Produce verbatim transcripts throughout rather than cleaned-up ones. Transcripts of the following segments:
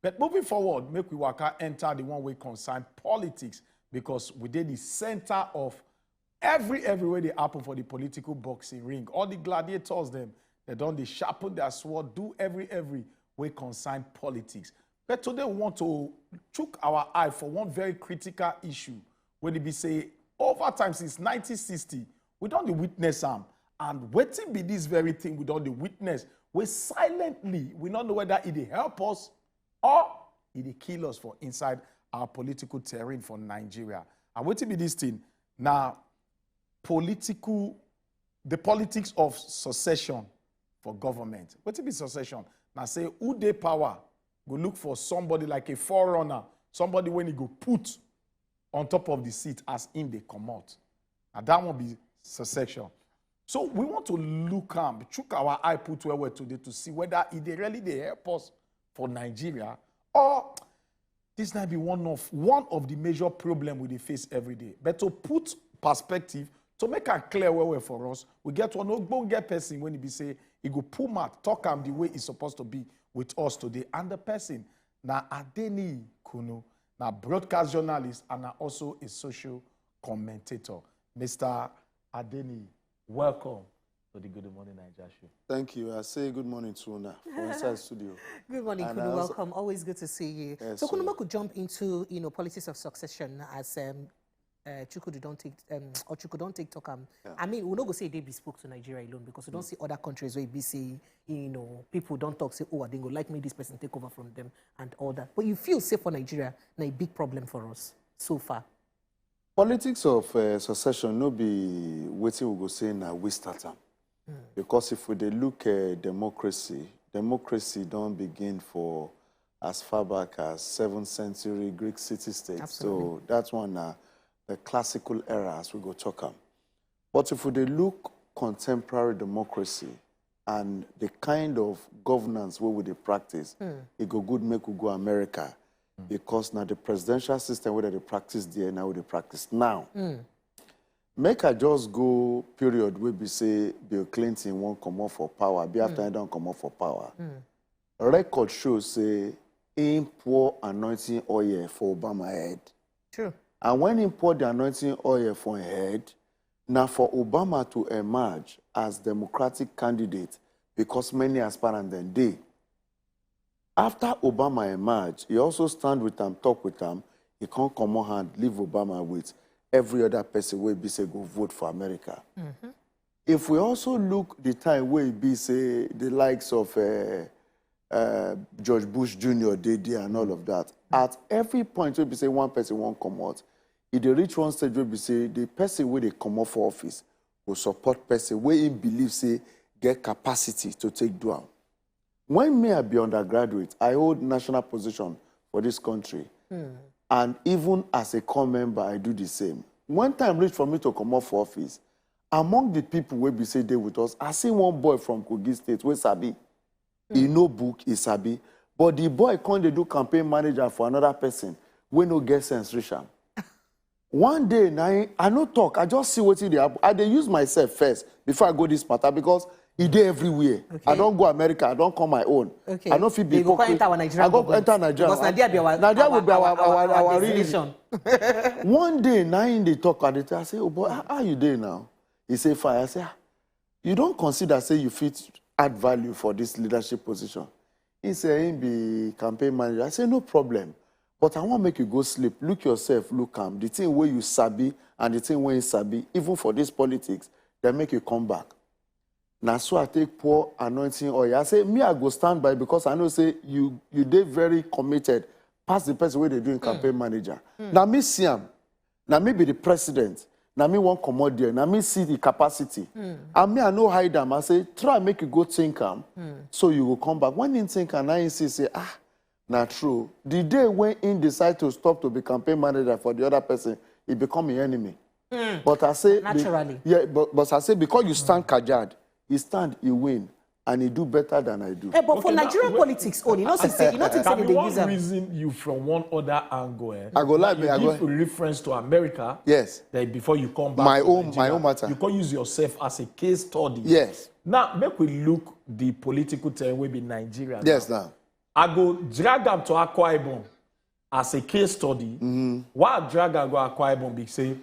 But moving forward, make we waka enter the one wey concern politics, because we dey the center of every, every wey dey happen for the political boxing ring. All the gladiators dem, dem don dey sharpen their sword, do every, every wey concern politics. But today we want to chook our eye for one very critical issue wey e be say over time since nineteen sixty, we don dey witness am. And wetin be this very thing we don dey witness, wey silently we no know whether e dey help us or e dey kill us for inside our political terrain for Nigeria. And wetin be this thing? Na political, the politics of succession for government. Wetin be succession? Na say who dey power go look for somebody like a forerunner, somebody wey e go put on top of the seat as im dey comot. Na that one be succession. So we want to look am, chook our eye put well well today to see whether e dey really dey help us for Nigeria, or this na be one of, one of the major problem we dey face every day. But to put perspective, to make am clear well well for us, we get one ogbonge person wey e be say e go put mouth, talk am the way e suppose to be with us today. And the person na Adeniyi Kunu, na broadcast journalist and na also a social commentator. Mister Adeniyi, welcome to the Good Morning Naija show. Thank you. I say good morning to una for inside studio. Good morning, And Kunu. I also- Welcome. Always good to see you. Yes, So, Kunu, sir. make we jump into, you know, politics of succession as um, uh, Chukwudu don take um, or Chukwudu don take talk am. I mean, we no go say e dey bespoke to Nigeria alone, because we don see other countries wey e be say, you know, people don talk say, oh, I go like make this person take over from them and all that. But you feel say for Nigeria, na a big problem for us so far. Politics of uh, succession no be wetin we go say na we start am. Because if we dey look uh, democracy, democracy don begin for as far back as seventh century Greek city-state. Absolutely. So that one na the classical era as we go talk am. But if we dey look contemporary democracy and the kind of governance wey we dey practice, e go good make we go America, because na the presidential system wey dem dey practice there na we dey practice now. Make I just go period wey be say Bill Clinton wan comot for power, be after he don comot for power. Record show say he pour anointing oil for Obama head. True. And when he pour the anointing oil for him head, na for Obama to emerge as Democratic candidate because many aspirants dem dey. After Obama emerge, he also stand with am, talk with am, he come comot hand, leave Obama with every other person wey be say go vote for America. If we also look the time wey e be say the likes of uh, uh, George Bush Junior dey there and all of that, at every point wey be say one person wan comot, e dey reach one stage wey be say the person wey dey comot for office go support person wey he believe say get capacity to take do am. When me I be undergraduate, I hold national position for this country. And even as a core member, I do the same. When time reach for me to comot for office, among the people wey be say dey with us, I see one boy from Kogi State wey sabi. He know book, he sabi. But the boy come dey do campaign manager for another person wey no get sense reach am. One day, na him, I no talk. I just see wetin dey happen. I dey use myself first before I go this matter because e dey everywhere. I don go America. I don come my own. Okay. I no fit be You go come hypocrite. Enter Nigeria I go government. Enter Nigeria. Because na there be our, Na there our, will be our, our, our, our, real. destination. One day, na him dey talk. I dey tell, I say, oh boy, how, how you dey now? He say, fine. I say, ah, you don consider say you fit add value for this leadership position? He say he be campaign manager. I say, no problem. But I wan make you go sleep. Look yourself, look am. The thing wey you sabi and the thing wey you sabi, even for this politics, dem make you come back. Na so I take pour anointing oil. I say, me, I go stand by because I know say you you dey very committed pass the person wey dey do him campaign manager. Na me see am. Na me be the president. Na me wan comot there. Na me see the capacity. And me, I no hide am. I say, try make you go think am. So you go come back. When him think am, na him see say, ah, na true. The day when he decide to stop to be campaign manager for the other person, he become him enemy. But I say, be- Naturally. yeah, but, but I say because you stand kajad, he stand, he win, and he do better than I do. Eh, but for Okay, now, Nigerian well, politics own, you know, since say, you know, since say Can they we dey wan use am. Reason you from one other angle? Eh? I go lie, You me, I give go- reference to America. Yes. Then before you come back My to own- Nigeria, my own matter. You can use yourself as a case study. Yes. Now make we look the political terrain wey be Nigeria. Yes, now. now. I go drag am to Akwa Ibom as a case study. Why I drag am go Akwa Ibom be say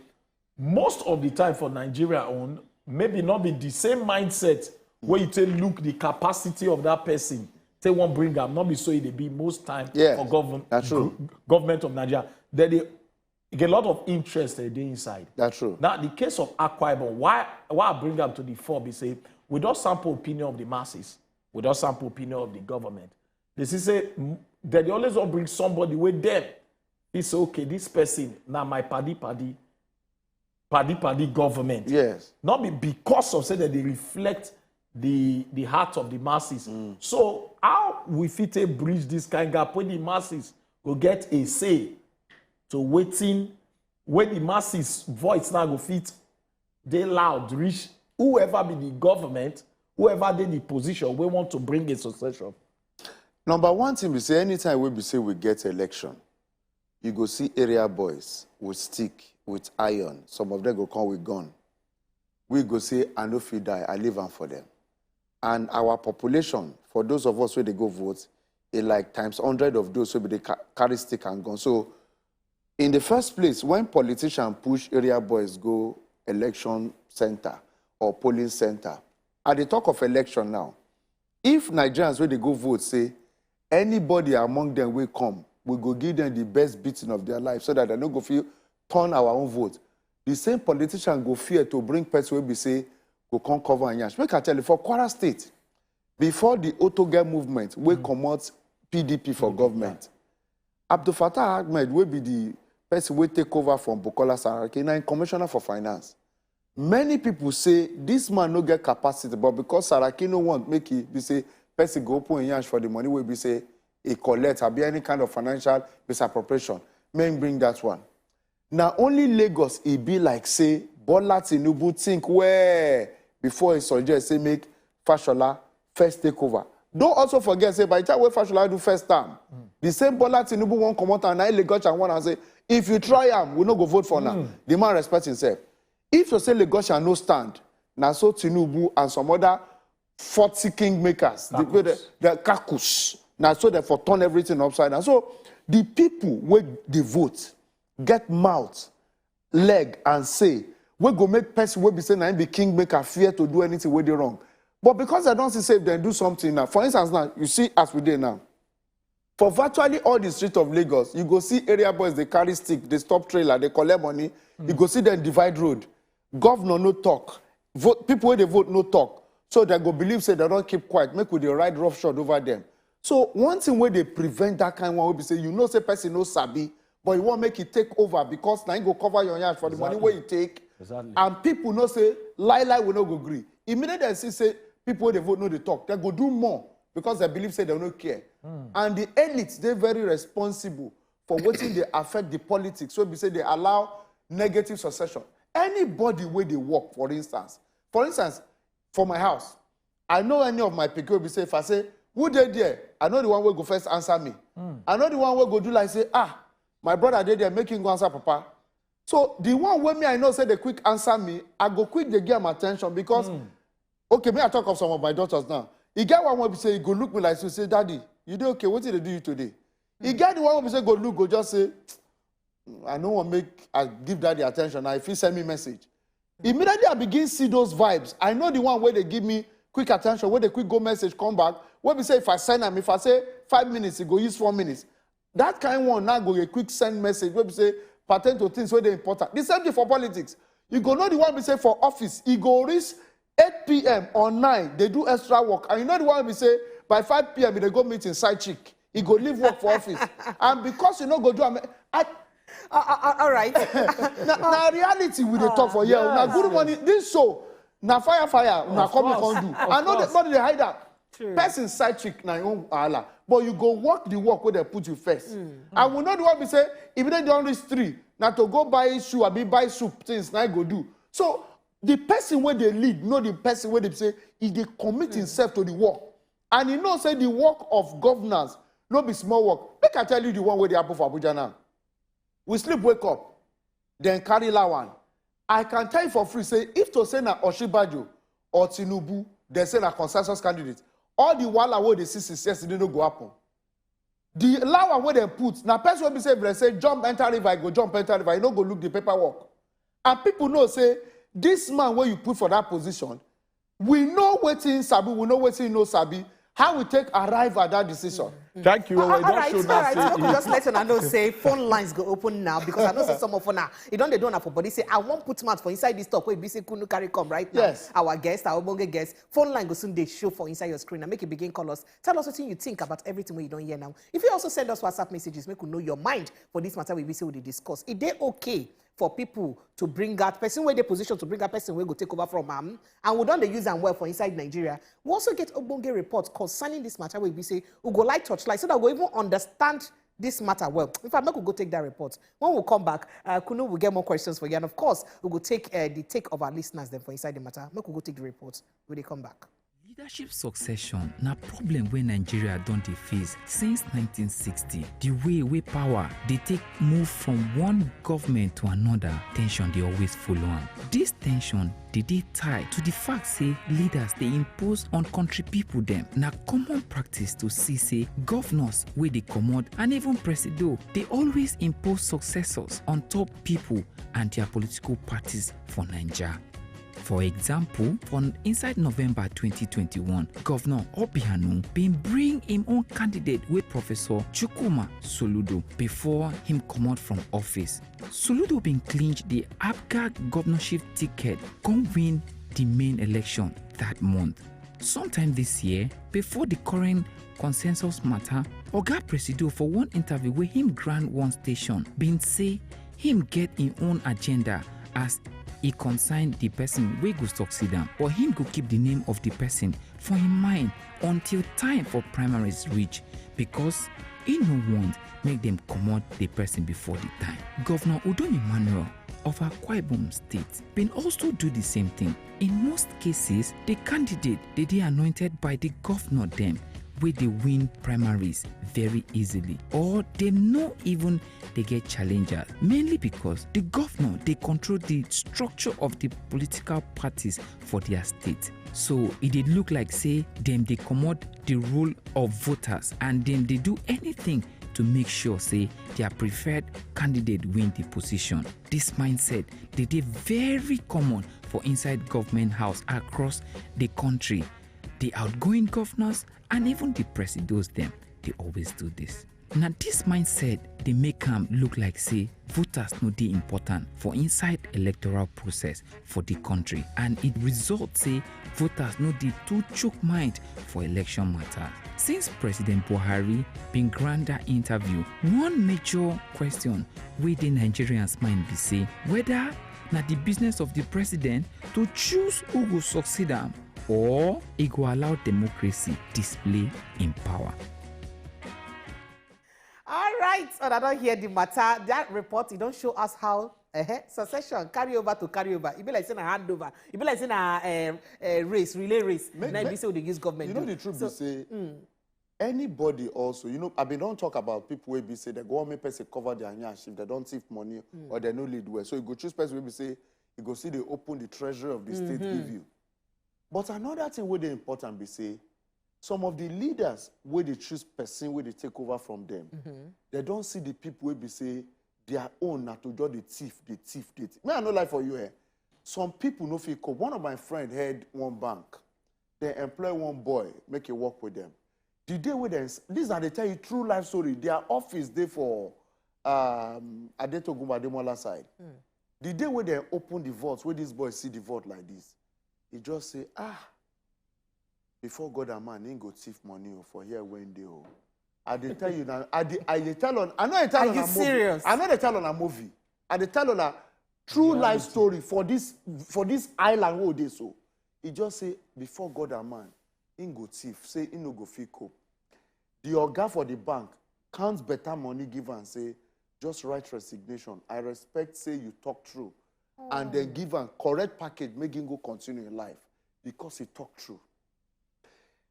most of the time for Nigeria own, maybe not be the same mindset where you take look the capacity of that person, take one bring am, not be so e dey be most time Yeah, for government, that's true. Government of Nigeria. Then they get a lot of interest eh, dey inside. That's true. Now, the case of Akwa Ibom, why why I bring am to the fore be say we don sample opinion of the masses, we don sample opinion of the government. They see say mm, dem dey always wan bring somebody wey dem fit say, okay, this person na my paddy paddy, paddy paddy government. Yes. Not be because of say that they reflect the the heart of the masses. So how we fit take bridge this kind gap when the masses go get a say to wetin, when the masses voice now go fit dey loud reach whoever be the government, whoever dey the position wey want to bring a succession. Number one thing we say, anytime we be say we get election, you go see area boys with stick, with iron. Some of them go come with gun. We go say, I no fit die, I leave am for them. And our population, for those of us where they go vote, it like times hundred of those who be they ca- carry stick and gun. So in the first place, when politicians push area boys go election center or polling center, at the talk of election now, if Nigerians where they go vote say anybody among them will come, we go give them the best beating of their life so that they no go feel turn our own vote. The same politician go fear to bring person wey be say go come cover and yansh. Make I tell you, for Kwara State, before the Otoge movement, we comot P D P for government. Abdul Fattah Ahmed, wey be the person wey take over from Bukola Saraki, na im commissioner for finance. Many people say this man no get capacity, but because Saraki no want make e be say person go open im yansh for the money wey be say e collect, abi any kind of financial misappropriation, make im bring that one. Na only Lagos e be like say Bola Tinubu think well before e suggest say make Fashola first take over. Don't also forget say by the time wey Fashola do first term, the same Bola Tinubu wan comot am, na im Lagos and one and say, if you try am, we no go vote for now. The man respect himself. If you say Lagosian no stand, na so Tinubu and some other forty kingmakers, the, the, the caucus, na so they for turn everything upside down. So the people wey dey vote get mouth, leg and say, wey go make person wey be say na him be kingmaker fear to do anything wey dey wrong. But because I don see say if dem do something now, for instance now, you see as we dey now, for virtually all the street of Lagos, you go see area boys dey carry stick, dey stop trailer, dey collect money. You go see dem divide road. Governor no talk. Vote, people wey dey vote no talk. So dem go believe say dem don keep quiet, make we dey ride roughshod over dem. So one thing wey dey prevent that kind one wey be say you know say person no sabi, but you wan make e take over because na him go cover your yansh for the money wey you take. Exactly. And people know say lie lie we no go gree. Immediately dem see say people wey dey vote no dey talk, dem go do more because dem believe say dem no care. And the elites dey very responsible for wetin dey affect the politics wey be say dey allow negative succession. Anybody wey dey work, for instance, for instance, for my house, I know any of my pikin wey be say if I say, who dey there? I know the one wey go first answer me. I know the one wey go do like say, ah, my brother dey there, make him go answer papa. So the one wey me I know say dey quick answer me, I go quick dey give am attention because okay, me I talk of some of my daughters now. E get one wey be say e go look me like so say, daddy, you dey okay? Wetin dey do you today? E get the one wey be say go look, go just say, I no wan make I give daddy attention. Now if he send me message, immediately I begin see those vibes. I know the one wey dey give me quick attention, wey dey quick go message come back. Wey be say if I send am, if I say five minutes, e go use four minutes. That kind one now go a quick send message wey be say pertain to things wey dey important. The same thing for politics. You go know the one be say for office, e go reach eight p.m. or nine, dey do extra work. And you know the one be say by five p.m. e dey go meet him side chick. E go leave work for office. And because you no go do am, I, Uh, uh, uh, all right. na, na reality we dey talk for here. Na good money. This show, na fire fire. Una come Course, come do. of I know course. Nobody dey hide am. True. Person side chick na your own wahala, but you go work the work wey dem put you first. And we know the one be say if dem don reach three, na to go buy shoe abi buy soup things na e go do. So the person wey dey lead know the person wey dey say e dey commit himself to the work, and e know say the work of governance no be small work. Make I tell you the one wey dey happen for Abuja now. We sleep wake up, then carry lawan. I can tell you for free say if to say na Osinbajo or Tinubu, dem say na consensus candidate, all the wahala wey dey see since yesterday no go happen. The law wey dem put, na person wey be say, if dem say jump enter river, e go jump enter river, e no go look the paperwork. And people know say this man wey you put for that position, we know wetin he sabi, we know wetin he no sabi. How we take arrive at that decision? Thank you. Well, All don't right, show all that right. say Make we just let una know say phone lines go open now, because I know say some of una, e don dey do una for body say, "I wan put mouth for inside this talk wey be say Kunu carry come right now." Yes. Our guest, our ogbonge guest, phone line go soon dey show for inside your screen. And make you begin call us. Tell us wetin you think about everything wey you don hear now. If you also send us WhatsApp messages, make we know your mind for this matter wey be say we dey discuss. E dey okay for people to bring out person wey dey position to bring out person wey go take over from am, and we don dey use am well for inside Nigeria. We also get ogbonge report concerning this matter wey be say we go like torchlight, so that we go even understand this matter well. In fact, make we go take that report. When we come back, uh, Kunu will get more questions for you, and of course, we go take uh, the take of our listeners then for inside the matter. Make we go take the report. We dey come back. Leadership succession na problem wey Nigeria don dey face since nineteen sixty. The way wey power dey take move from one government to another, tension dey always follow am. This tension dey dey tied to the fact say leaders dey impose on country people dem. Na common practice to see say governors wey dey comot and even presido dey always impose successors on top people and their political parties for Naija. For example, for inside November twenty twenty-one, Governor Obiano bin bring im own candidate wey Professor Chukwuma Soludo before him comot from office. Soludo bin clinch the APGA governorship ticket come win the main election that month. Sometime this year, before the current consensus matter, Oga Presido for one interview wey him grant one station bin say him get im own agenda as e concern the person wey go succeed am, but him go keep the name of the person for him mind until time for primaries reach, because he no want make dem comot the person before the time. Governor Udom Emmanuel of Akwa Ibom State bin also do the same thing. In most cases, the candidate dey dey anointed by the governor dem wey dey win primaries very easily, or dem no even dey get challengers, mainly because the governor dey control the structure of the political parties for their state. So e dey look like say dem dey comot the role of voters and dem dey do anything to make sure say their preferred candidate win the position. This mindset dey dey very common for inside government house across the country. The outgoing governors and even the presidos dem dey always do this. Na this mindset dey make am look like say voters no dey important for inside electoral process for the country, and it result say voters no dey too chook mind for election matter. Since President Buhari bin grant that interview, one major question wey dey Nigerians mind be say whether na the business of the president to choose who go succeed am, or e go allow democracy display im power. All right, and I don hear the matter. That report, e don show us how uh, succession carry over to carry over. E be like say na handover. E be like say na uh, uh, race, relay race. Make- Na e be make- say we dey use government. You know do. the truth So, be say anybody also, you know, I been don talk about people wey be say they go wan make person cover their nyash if they don thief money or they no lead well. So you go choose person wey be say you go see dey open the treasury of the state give you. But another thing wey dey important be say some of the leaders wey dey choose person wey dey take over from them, they don see the people wey be say their own na to just dey thief, dey thief, dey thief. Me, I no lie for you, eh? Some people no fit cope. One of my friend head one bank. They employ one boy, make e work with them. The day wey dem, this na dey tell you true life story. Their office dey for um, Adetogunbo Ademola side. The day wey dem open the vault, wey this boy see the vault like this, he just say, "Ah, before God and man, he go thief money o for here when dey o." I dey tell you now, I dey, I dey tell on, I know I tell Are on you a movie. serious? I know they tell on a movie. I dey tell on a true life story for this for this island wey we dey so. He just say before God and man, he go thief, say he no go fit cope. The oga for the bank count better money give am say just write resignation. I respect say you talk true, and then give am correct package make him go continue in life because he talk true.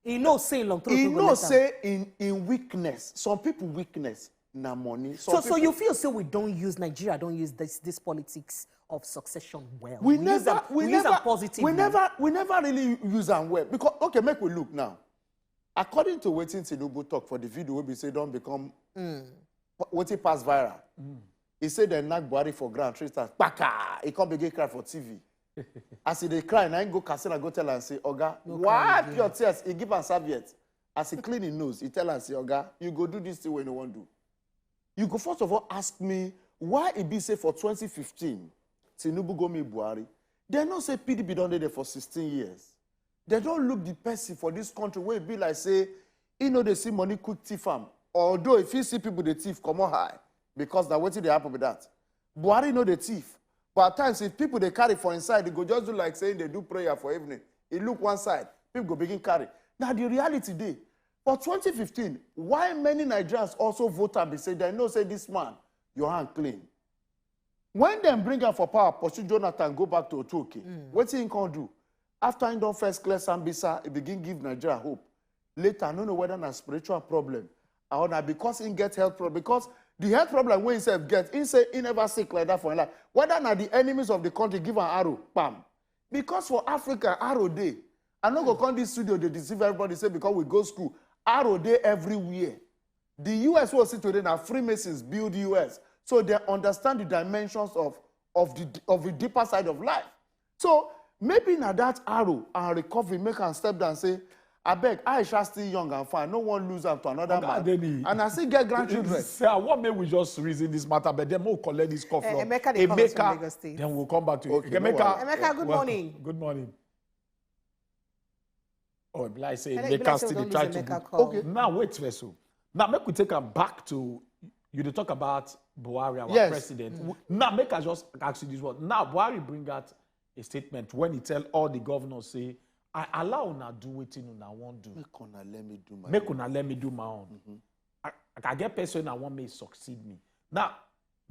e know say long throat He no go know let am. Say in in weakness, some people weakness na money. Some So, so people- you feel say we don use Nigeria, don use this this politics of succession well. we use never am, we use never am positively. we never we never really use am well because okay, make we look now. According to wetin Tinubu talk for the video wey be say don become wetin pass viral, he say dem knack Buhari for ground three times, kpaka, he come begin cry for T V. As he dey cry, na him go Katsina go tell am say, "Oga, why pure tears?" He give am serviette. As he clean him nose, he tell am say, "Oga, you go do this thing wey you no wan do." You go first of all ask me why e be say for twenty fifteen, Tinubu go meet Buhari. Dem know say P D P don dey there for sixteen years. Dem don look the person for this country wey be like say he no dey see money quick thief am. Although if he see people dey thief, comot high, because na wetin dey happen be that. Buhari no dey thief, but at times if people dey carry for inside, e go just do like say e dey do prayer for evening. E look one side, people go begin carry. Na the reality dey. For twenty fifteen, why many Nigerians also vote am be say dem know say this man, your hand clean. When dem bring am for power, pursue Jonathan go back to Otuoke. Wetin he come do? After he don first clear Sambisa, he begin give Nigeria hope. Later, I no know whether na spiritual problem or na because he get health problem. Because the health problem wey himself get, he say he never sick like that for him life. Whether na the enemies of the country give am arrow, pam. Because for Africa, arrow dey. I no go come this studio dey deceive everybody say because we go school, arrow dey everywhere. The U S wey we see today na Freemasons build U S, so dem understand the dimensions of of the of the deeper side of life. So maybe na that arrow and recovery make am step down say, "Abeg, Aisha still young and fine, no wan lose am to another man, and I still get grandchildren." Say, I want make we just reason this matter, but then we'll collect this call from Emeka, dey call us from Lagos State. Then we'll come back to you. Okay, no Emeka, wahala. Emeka, good morning. Good morning. Oh, e be like say Emeka still dey try to. Okay. Now wait first. So now make we take am back to, you dey talk about Buhari, our president. Now make I just ask you this one. Now Buhari bring out a statement when he tell all the governors say, "I allow una do wetin una wan do. Make una let me do my own. Make una let me do my own. I, I get person I want make succeed me." Now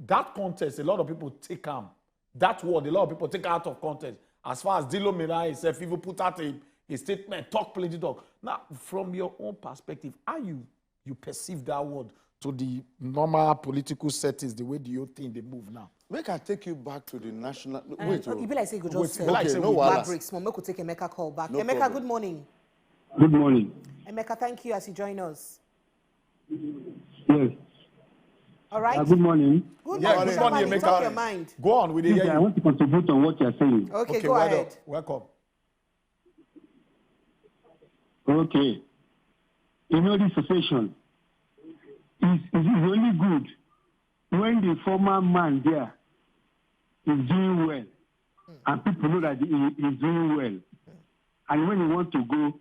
that context, a lot of people take am. That word, a lot of people take out of context. As far as Dilo Mira himself even put out a, a statement, talk plenty talk. Now, from your own perspective, how you you perceive that word to the normal political settings, the way the whole thing dey move now? Make I take you back to the national. Wait, e be like say you go just sell. Wait, no wahala. Break small. Make we take Emeka call back. Emeka, good morning. Good morning. Emeka, thank you as you join us. Yes. All right. Uh, good morning. Good morning, Emeka. Talk your mind. Go on with the. Yes, I want to contribute on what you're saying. Okay, go ahead. Welcome. Okay. You know, this situation is, is, is only good when the former man there is doing well and people know that he is doing well. And when you want to go,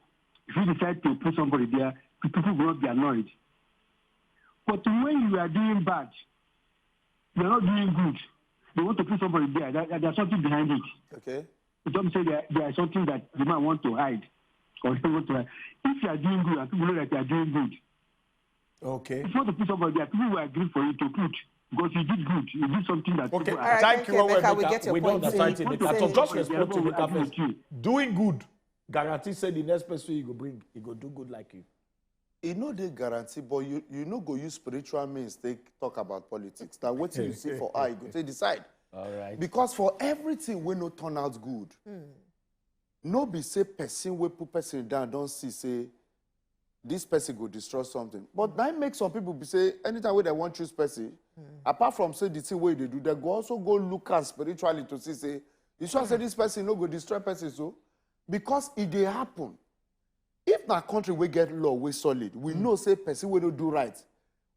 if you decide to put somebody there, the people will not be annoyed. But when you are doing bad, you are not doing good, they want to put somebody there. There, there's something behind it. Okay. You don't say there, there is something that the man want to hide or he want to hide. If you are doing good and people know that you are doing good, okay, if you want to put somebody there, people will agree for you to put because you did good. You did something that. Okay, people are. All right, thank you, Emeka. We get your point. We don't understand it, Emeka. So just respond to Emeka first. Doing good guarantee say the next person you go bring, he go do good like you. E no dey guarantee, but you you no go use spiritual means take talk about politics. Na wetin you see for eye, you go take decide. All right. Because for everything wey no turn out good, no be say person wey put person down don see say this person go destroy something. But na im make some people be say anytime wey dem wan choose person, apart from say the thing wey you dey do, dem go also go look am spiritually to see say, you sure say this person no go destroy person so? Because e dey happen. If na country wey get law wey solid, we know say person wey no do right,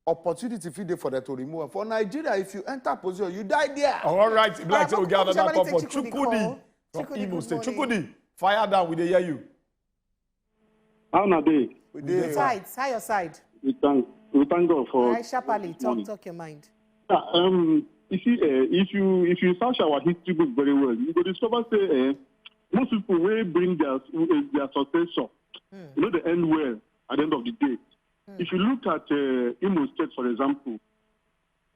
opportunity fit dey for dem to remove am. For Nigeria, if you enter position, you die there. All right, e be like say we get another call for Chukwudi from Imo State. Chukwudi, fire down, we dey hear you. How una dey? We dey. Side, how your side? We thank, we thank God for. All right, sharply, talk, talk your mind. Yeah, um, you see, uh, if you if you search our history book very well, you go discover say uh, most people wey bring their uh, their successor, you know, they end well at the end of the day. If you look at uh, Imo State, for example,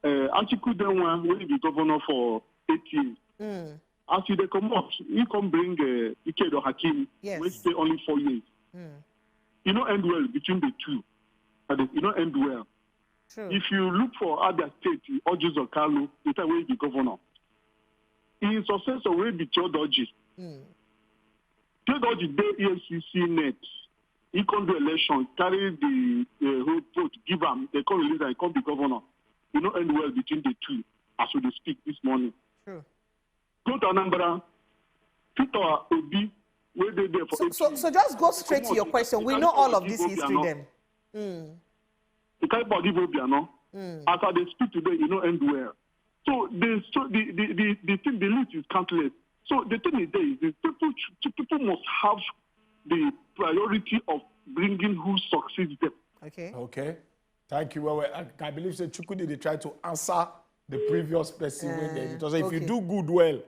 uh, Atiku Denwa, when he be governor for eight years, as he dey comot, he come bring uh, Ikedo Hakim, yes, wey stay only four years. E no end well between the two. That is, e no end well. True. If you look for Abia State, Orji Uzor Kalu, the time wey he be governor, his successor wey be Theodoji. Theodoji dey E F C C net. He come do election, carry the uh, whole vote, give am, they come release am, he come be governor. E no end well between the two as we dey speak this morning. True. Go to Anambra, Peter Obi, wey dey there for So, so, so just go straight to your question. We know all of this history, then. He carry body go Obiano. As I dey speak today, e no end well. So the so the the the, the thing, the list is countless. So the thing is there is this, people ch- people must have the priority of bringing who succeeds them. Okay. Okay. Thank you. Well, well, I, I believe say Chukwudi dey try to answer the previous person when they Uh, because if you okay. do good well,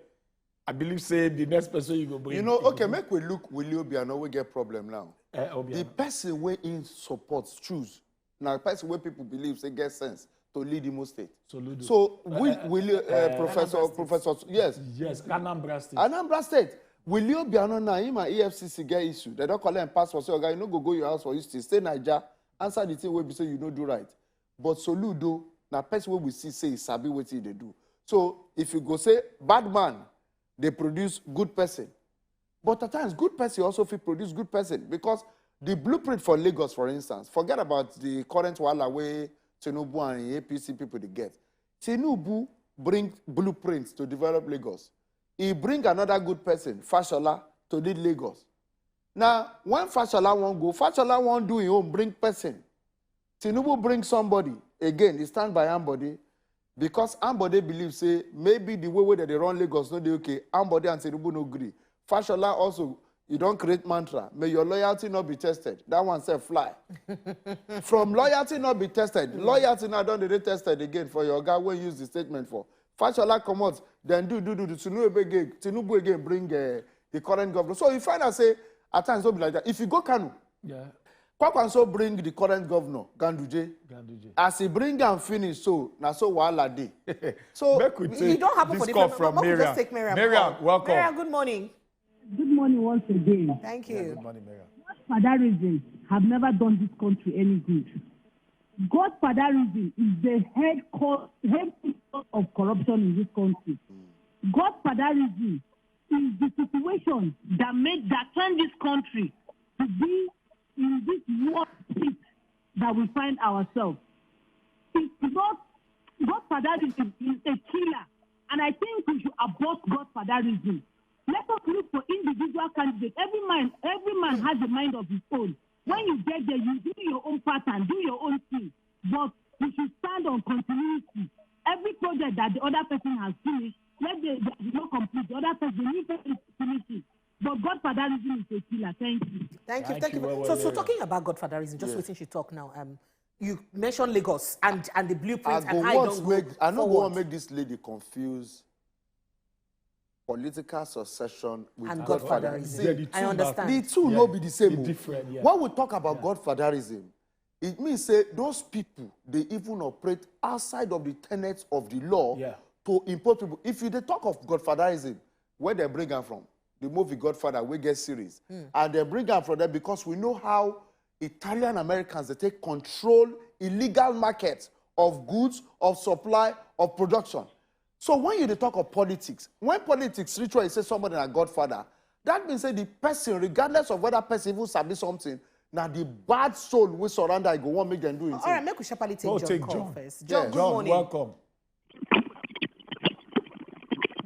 I believe say the next person you go bring. You know, you go okay, bring- make we look Willie Obiano wey get problem now. Eh, Obiano. The person wey in support choose na person wey people believe say get sense to lead Imo State. Soludo. So we Willie uh, Professor Anambra State. Professor yes Yes, Anambra State. Anambra State. Willie Obiano na him and E F C C get issue. They don collect him passport. Say oga, you no go go your house for Houston. Stay Naija. Answer the thing wey be say you no do right. But Soludo na person wey we see say he sabi wetin he dey do. So if you go say bad man dey produce good person, but at times good person also fit produce good person because the blueprint for Lagos, for instance, forget about the current wahala wey Tinubu and him A P C people dey get. Tinubu bring blueprint to develop Lagos. He bring another good person, Fashola, to lead Lagos. Now, when Fashola wan go, Fashola wan do him own, bring person. Tinubu bring somebody. Again, he stand by Ambode because Ambode believe say maybe the way wey dem dey run Lagos no dey okay. Ambode and Tinubu no gree. Fashola also, you don create mantra, "May your loyalty not be tested." That one sef fly. From loyalty not be tested, loyalty now don dey dey tested again for your oga wey use the statement for. Fashola comot, then do do do do Tinubu again, Tinubu again bring uh, the current governor. So you find out say at times no be like that. If you go Kano, Yeah. Kwakwanso bring the current governor, Ganduje. Ganduje. As he bring am finish, so na so wahala dey. So Make we It take don't happen this for call different from people. Make we Miriam. just take Miriam Miriam, call. welcome. Miriam, good morning. Good morning once again. Thank Yeah, you. good morning, Miriam. Godfatherism have never done this country any good. Godfatherism is the head cause, head cause of corruption in this country. Godfatherism is the situation that made that turned this country to be in this worst pit that we find ourselves. It's not Godfatherism is a killer, and I think we should abort Godfatherism. Let us look for individual candidates. Every man, every man has a mind of his own. When you get there, you do your own pattern, do your own thing. But we should stand on continuity. Every project that the other person has finished, let the, the not complete. The other person, the new person finish it. But Godfatherism is a killer. Thank you. Thank you. Thank Thank you, you. well, So, well, so yeah. Talking about Godfatherism, just waiting she talk now. Um, you mentioned Lagos and and the I blueprint go and how it once don't make go I no go forward. wan make this lady confuse political succession with And Godfather. Godfatherism. Yeah, the I two understand. The two no be the same. It O. different, yeah. When we talk about Godfatherism, it means say those people they even operate outside of the tenets of the law Yeah. to impose people. If you dey talk of Godfatherism, where they bring am from? The movie Godfather, we get series, and they bring am from there because we know how Italian Americans they take control illegal markets of goods, of supply, of production. So when you dey talk of politics, when politics reach where you say somebody na Godfather, that means say the person, regardless of whether person even sabi something, na the bad soul wey surround am go wan make dem do him All thing. Right, make we sharply take Oh, John take call John. first. Yeah, John, good John, morning. Welcome.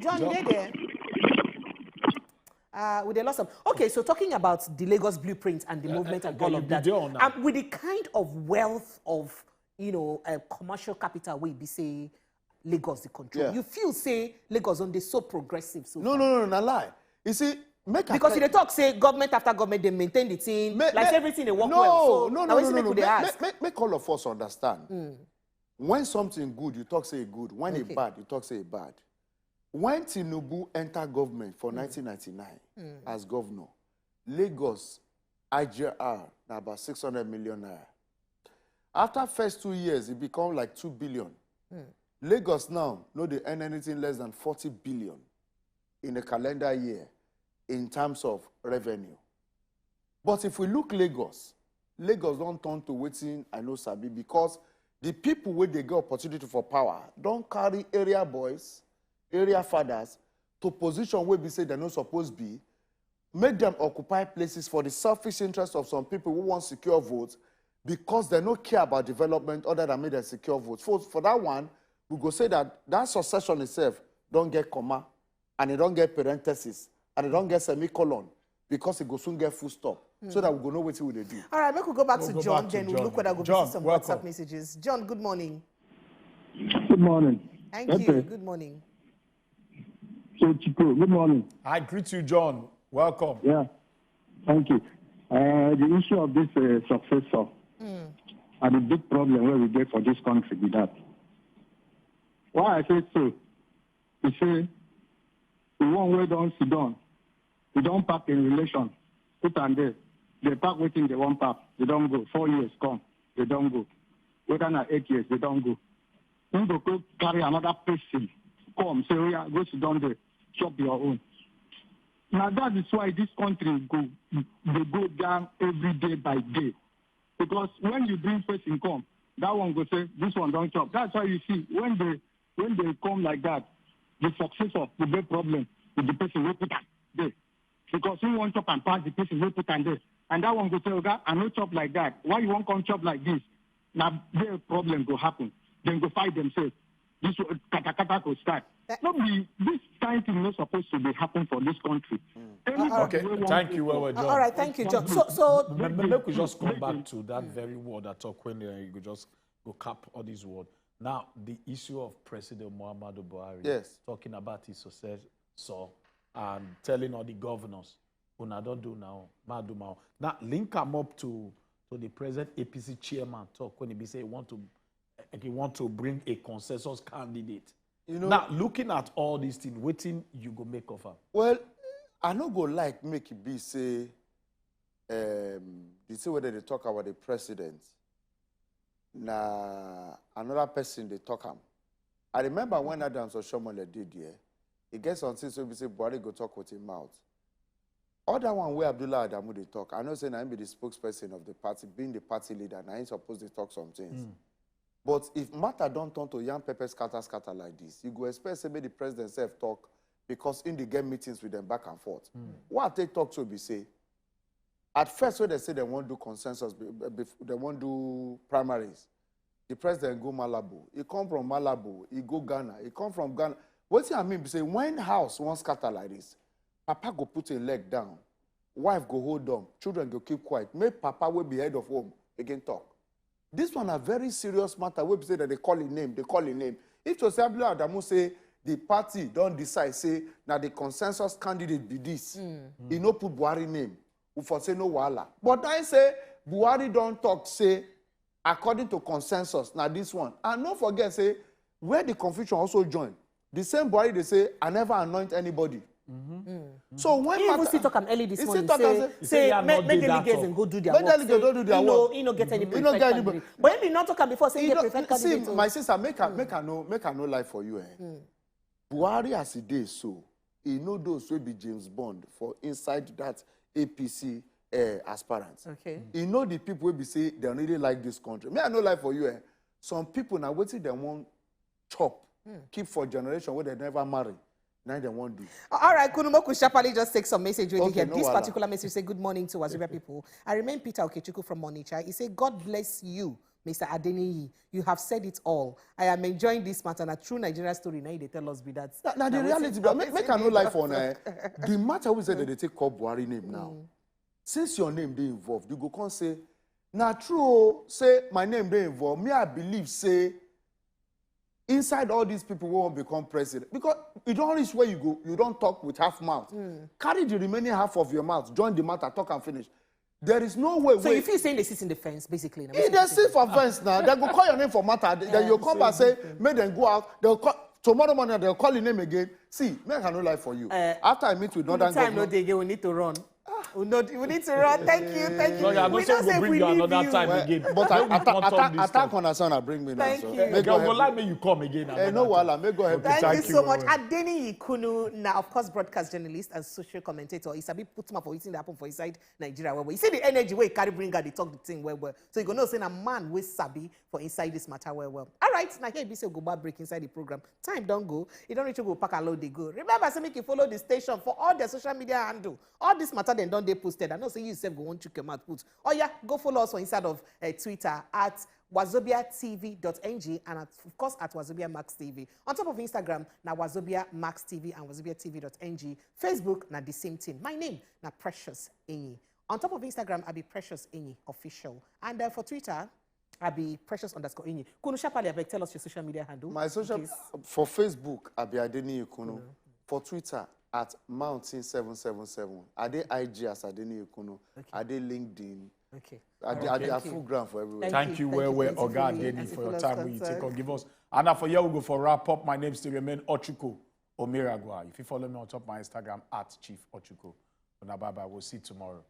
John, you dey there? Uh, with a lot of okay, so talking about the Lagos blueprint and the movement and uh, all you of be that, there now. And with the kind of wealth of you know uh, commercial capital we be say Lagos the control. Yeah. You feel say Lagos on the so progressive so No, far? no, no, na lie. You see, make I Because tell- you dey talk say government after government they maintain the thing Make- like make- everything they work no, well. So no, na no, wetin no, make no, we dey make, ask. make, make, make all of us understand. When something good, you talk say e good. When Okay. e bad, you talk say e bad. When Tinubu enter government for nineteen ninety-nine as governor, Lagos I G R na about six hundred million naira. After first two years, it become like two billion. Lagos now no dey earn anything less than forty billion in a calendar year in terms of revenue. But if we look Lagos, Lagos don turn to wetin I no sabi because the people wey dey get opportunity for power don carry area boys, area fathers to position wey be say dem no suppose be. make dem occupy places for the selfish interest of some people who wan secure votes, because dem no care about development other than make dem secure votes. For, for that one, we go say that that succession itself don get comma, and e don get parenthesis, and e don get semicolon, because e go soon get full stop, so that we go know wetin we dey do. All right, make we go back to John, then we'll look whether we go see some WhatsApp messages. John, good morning. Good morning. Thank you. Good morning. So, Chiko, good morning. I greet you, John. Welcome. Yeah, thank you. Uh, the issue of this uh, successor and the big problem where we get for this country be that. Why I say so, you say the one wey don sit down, we don pack in relation, put am there. They pack wetin they wan pack, they don go. Four years come, they don go. Whether na eight years, they don go. Then go go carry another person come say, oh yeah, go sit down there, chop your own. Now that is why this country go they go down every day by day. Because when you bring person come, that one go say, this one don chop. That's why you see when they when they come like that, the successor will get problem with the person wey put am there. Because he wan chop and pass the person wey put am there. And that one go say, oga, I no chop like that. Why you wan come chop like this? Na there problem go happen. Dem go fight themselves. This one, katakata go start. No be this kind thing no suppose to dey happen for this country. Anybody Okay, wey wan thank you, go well, well, for John. All right, thank you, John. So, so Make, make we just come back to that very word I talk when uh, you go just go cap all this word. Now, the issue of President Muhammadu Buhari Yes. talking about his successor and telling all the governors, una don do now, ma do ma. Now, link am up to to the present A P C chairman talk when he be say he want to he want to bring a consensus candidate. You know, Now, looking at all these things, wetin you go make of am? Well, I no go like make e be say um, the thing wey dem dey talk about the president na another person dey talk am. I remember when Adams Oshiomhole dey there, e get some things wey be say Buhari go talk with him mouth. Other one wey Abdullahi Adamu dey talk, I know say na him be the spokesperson of the party, being the party leader, na him suppose dey talk some things. But if matter don turn to yam pepper scatter scatter like this, you go expect say make the president sef talk, because him dey get meetings with them back and forth. What I take talk so be say, at first when they say they wan do consensus, be- be- bef- they wan do primaries, the president go Malabo. He come from Malabo, he go Ghana. He come from Ghana. Wetin I mean be say when house wan scatter like this, papa go put him leg down, wife go hold on, children go keep quiet. Make papa wey be head of home begin talk. This one na very serious matter wey be say that they call him name, they call him name. If to say Abdullahi Adamu say the party don decide say na the consensus candidate be this, he no put Buhari name, we for say no wahala. But now he say Buhari don talk say according to consensus na this one. And no forget say where the confusion also join, the same Buhari dey say I never anoint anybody. So when He even matter- still talk am early this He morning. still talk am Say, say- say Say, "I'm make, not make doing that delegates talk." and go do their Make work. delegates Say, go do their he no, work. he no get any He no preferred get anybody. candidate. But if he not talk am before, say He he get no- preferred see, candidate. Oh. My sister, make I make I no make I no lie for you, eh? Buhari as e dey so, he no do so be James Bond for inside that A P C uh, aspirants. Okay. He know the people wey be say they really like this country. Me, I no lie for you, eh? Some people na wetin dem wan chop, keep for generation wey dem never marry, na dem wan do. All right, Kunu, make we sharply just take some message wey dey Okay, here. No This wahala. Particular message say, "Good morning to Wazobia people. I remain Peter Okechukwu from Onitsha." He say, "God bless you, Mister Adeniyi. You have said it all. I am enjoying this matter. Na true Nigeria story. Now they tell us be that." Na, na the Na reality, wetin- but make, make I no wetin lie dey for una. talk. Eh? The matter we say that they take call Buhari name now. Since your name dey involved, you go come say, na true. Oh, say my name dey involved. Me, I believe say inside all these people who wan become president, because you don reach where you go, you don talk with half mouth. Carry the remaining half of your mouth, join the matter, talk and finish. There is no way. So wey- you feel saying they sit in the fence, basically. Na If wetin they you sit say. for fence now, they go call your name for matter. They- Then you come back say, make them go out. They'll call tomorrow morning. They'll call your name again. See, make I no lie for you. Eh, After I meet with Northern Time no Governor, dey again. We need to run. We, know, we need to run. Thank you, thank you. No, yeah, I know We say know we go say bring we you leave another you. time Well, again. But I, When we attack, come talk attack, this attack thing. on Hassan, I bring me now. Thank So. you. May Okay, God we help like you. make you come again. Eh, another no time. wahala, may God help you. Thank, you Thank you so much. very Adeniyi Kunu, now of course broadcast journalist and social commentator. He sabi put him up for wetin dey happen for inside Nigeria well well. You see the energy wey he carry bring out dey talk the thing well well. So you go know say na man wey sabi for inside this matter well well. All right, now here be say we go back break inside the program. Time don go. You don reach go pack and load dey go. Remember say make you follow the station for all their social media handle. All this matter dem don dey posted. I know say you sef go wan chook your mouth put. Oh yeah, go follow us for inside of uh, Twitter at wazobiatv.ng and at, of course at Wazobia Max T V. On top of Instagram, na Wazobia Max T V and wazobiatv.ng. Facebook, na the same thing. My name, na Precious Enyi. On top of Instagram, I be Precious Enyi Official. And uh, for Twitter, I be Precious underscore Enyi. Kunu Shapali, abeg tell us your social media handle. My social in case- for Facebook, Abi Adeniyi Kunu. For Twitter, at Mountain seven seven seven. I dey I G as Adeniyi Kunu. I dey LinkedIn. Okay. I dey I dey I full ground for everywhere. Thank you well well, Oga Adeniyi, for your time wey you take on give us. And now for here we go for wrap up. My name still remain Ochuko Omiragwa. If you follow me on top my Instagram at Chief Ochuko. Una bye bye. We'll see you tomorrow.